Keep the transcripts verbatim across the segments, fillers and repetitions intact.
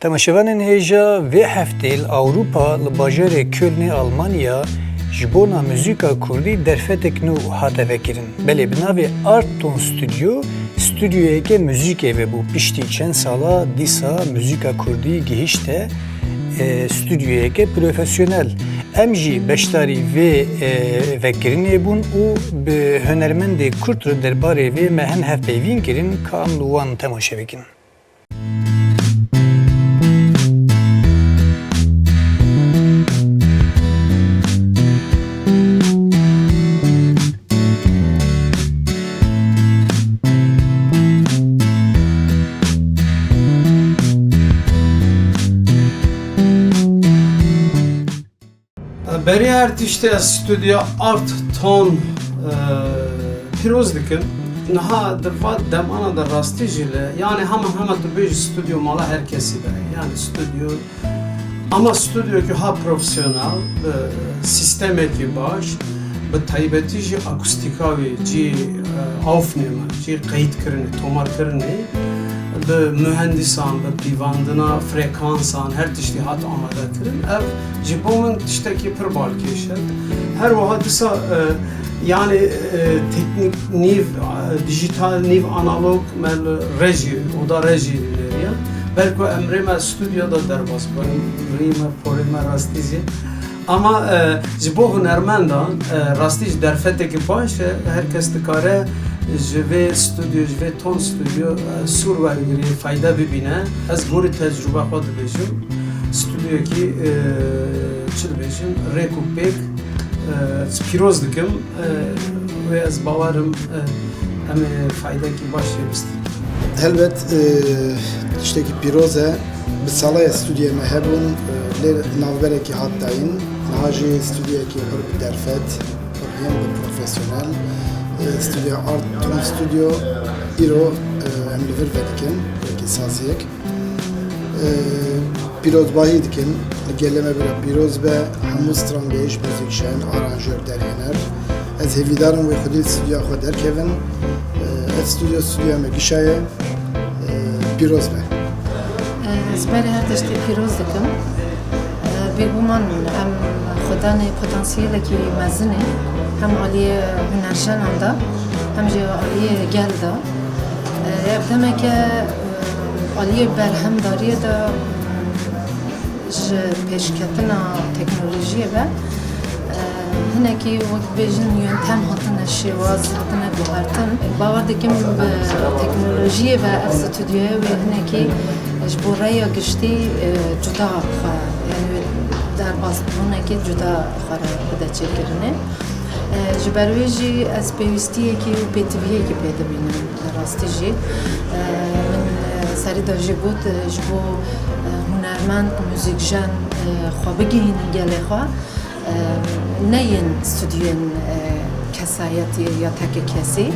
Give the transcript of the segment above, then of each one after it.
Temaşevanên hêja, vê heftê li Ewropa, li bajarê Kölnê Almanya, ji bona muzîka kurdî derfetek nû hate vekirin. Belê bi navê Art Ton Studio, studyoyeke muzîkê vebû. Piştî çend sala dîsa muzîka kurdî gihişte, e, studyoyeke profesyonel. Em jî beşdarî vê, e, vekirinê bûn û bi hunermendê kurd re derbarê vê me hin hevpeyvîn kirin, ka em li wan temaşe bikin. Berî her tiştî ez stûdyoya Art Ton, e, pîroz dikim. Niha di va demana de rastî jî li, yanî hema hema tu bêjî stûdyo mala her kesî de ye. Yanî stûdyo, ama stûdyokî ha profesyonel, bi sîstemekî baş, bi taybetî jî akustîka wî cî, e, aufnehme, cî qeydkirinê, tomarkirinê, bi muhendîsan, bi pîvandina frekansan, her tiştî hat amadekirin. Ev ji bo min tiştekî pir balkêş e. Her wiha dîsa, e, yanî, e, teknîk nîv, e, dijîtal nîv analog me li rejî, oda rejî nêriye. Belku emrê me stûdyo de derbas bikin, rî me, porê me rastî jî. Ama, e, ji bo hunermendan, e, rastî jî derfetekî baş e. Her kes dikare ji vê stûdyo, ji vê ton stûdyo, e, sûr wergirî, fayde bibîne. Ez gorî tecrûbe xwe dibêjim. Stûdyoyekî, e, çi dibêjin, rêk û pêk, e, pîroz dikim. E, wê ez bawerim, e, em ê faydekî baş jê bistînin. Helbet, e, tiştekî pîroz e. Bi sala ye stûdyoyê me hebûn, e, lê navberekî hat dayîn. Niha jî stûdyoyekî pir bi derfet, pir hîn bi profesyonel. E, stûdyoya Art Ton Studio îro, e, em li vir vedikin, wekî saziyek. E, pîrozbahî dikin, li gelê me bira pîroz be, hemû stranbêj, muzîkjen, aranjör, derhêner. Ez hêvîdar im wê xwedî li stûdyoya xwe derkevin. E, ev stûdyo, stûdyoya me gişa ye. E, pîroz be. E, ez berê her tiştî pîroz dikim. E, bêguman em xwedanê potansiyelekî mezin ê, hem aliyê hunerjenan de, hem jî aliyê gel de. E, ev demeke, e, aliyê berhemdariyê de, e, ji pêşketina teknolojiyê ve, e, hinekî wek bêjin yöntem hatine şêwaz, hatine guhertin. Bawer dikim bi teknolojiyê ve ev stûdyoya wê hinekî ji bo rêya giştî, e, cuda xwe, yanî wê derbasbûnekê cuda xwe re bide çêkirinê. E, ji ber wê jî ez pêwîstiyekî û pêtiviyekî pê dibînim. Rastî jî, e, min, e, serî de jî got, e, ji bo, e, hunermend, muzîkjen, e, xwe bigihînin gelê xwe, e, ne yên stûdyoyên, e, kesayetî ya teke kesî,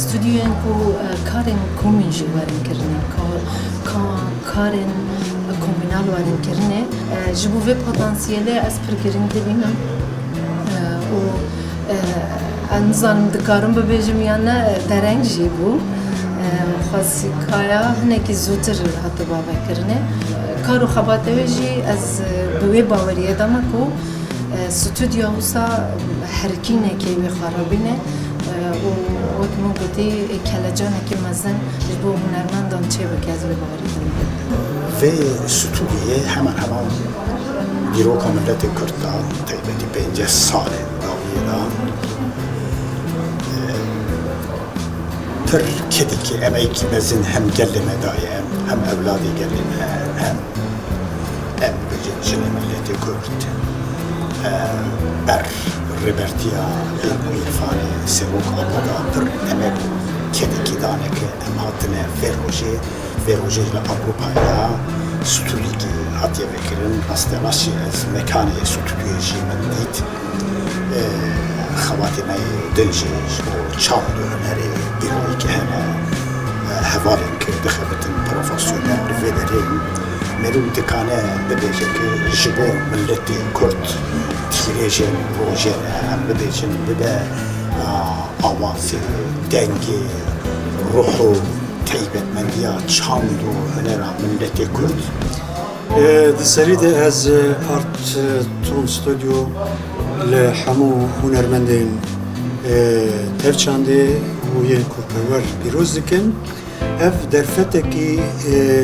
stûdyoyên ku, e, karên komîn jî werin kirinê, ka-, ka-, karên komînal werin kirinê. E, ji bo vê potansiyelê ez pir girîng dibînim. E, û, e, ez nizanim dikarim bibêjim yan ne, e, dereng jî bû. E, xwezîkaya hinekî zûtir hatiba vekirinê. Kar û xebatê wê jî ez, e, bi wê baweriyê de me ku, e, stûdyo wisa herikînekê wê xwe re bîne, e, û wek min gotî, e, kelecanekî mezin ji bo hunermendan çêbike, ez wê bawerî dibînim. Vê stûdyoyê heman heman dîroka miletê Kurd de, taybetî pêncî sal e dawiyê de, e, pir kedekî, emekî mezin hem gelê me daye, hem ewladê gelê me, hem em bêjin jinê miletê Kurd, e, ber rêbertiya îlm û îrfanê Serok Apo da pir emek û kedekî dane ke em hatine vê rojê, vê rojê li Ewropayê de stûdyoyekî hatiye vekirin. Rasterast jî ez mekanê stûdyoyê jî min dît. E, xebatê me yê din jî ji bo çand û hunerê bîroyekî hene, e, hevalên ku dixebitin profesyonel. Li vê derê merû dikane bibêje ku ji bo miletê Kurd tîrêjên rojê ne, em bibêjin bibe, a, awazê, dengê, ruh û taybetmendiya çand û hunera miletê Kurd. Di serî de ez Art Tone Studio li hemû hunermendên tev çandê û yên kurpewer pîroz dikim. Ev derfetekî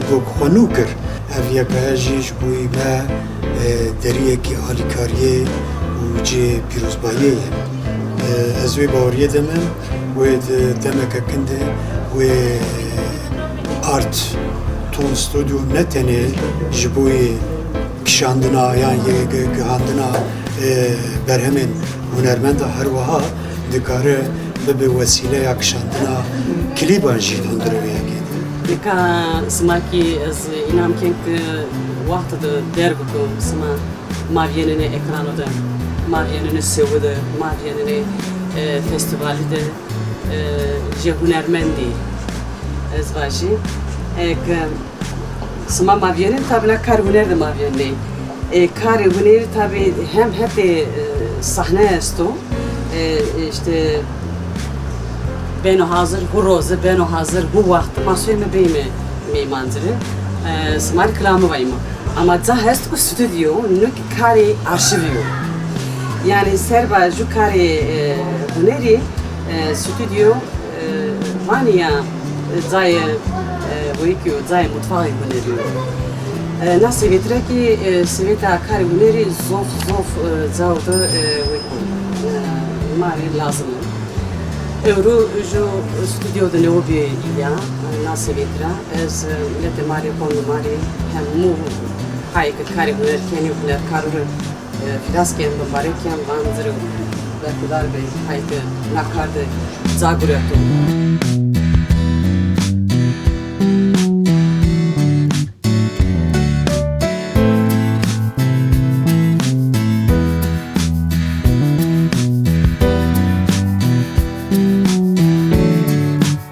ku xwe nû kir. Ev yeka jî ji bo me deriyekî alîkariyê û cihê pîrozbayiyê ye. Ez wê baweriyê de me, wê di demeke kin de wê Art Tone Studio ne tenê ji bo yê kişandina yan yê gi-, gihandina berhemên hunermenda, her wiha dikare bibe wesîleya kişandina klîban jî hundirê wê yekê de. Nika simakî ez înam ken ki wext di derg ku sima maviyê nene ekrano de, maviyê nene sewi de, maviyê nene festivalî de, ji hunermendî ez vajî. Ek sima maviyê nene tabi na kar huner de maviyê nene. E, karê hunerî tabi hem hetê sahne esto, e, işte beno hazir, hu roze beno hazir, hu wexti ma soyê me beyme meymanciri. E, simarî kilamı vayma. Ama ca hest ku stüdyo, nuk karê arşivî yo. Yani serba ju karê e, hunerî e, stüdyo e, vaniya e, cayê e, wekî yo, cayê mutfaxê hunerî yo. E, na sevêtirekî e, sevêta karê hunerî zof zof e, caw de e, wekî e, marê lazim e. Ewro ju stüdyo de newe bê ya, e, na sevêtira. Ez e, miletê marê, qomê marê, hemû hayê ke karê huner kenî û hunerkar re Fîras kem, bimbarek kem, van zirê berxudar be, hayke nakar de ca gureto.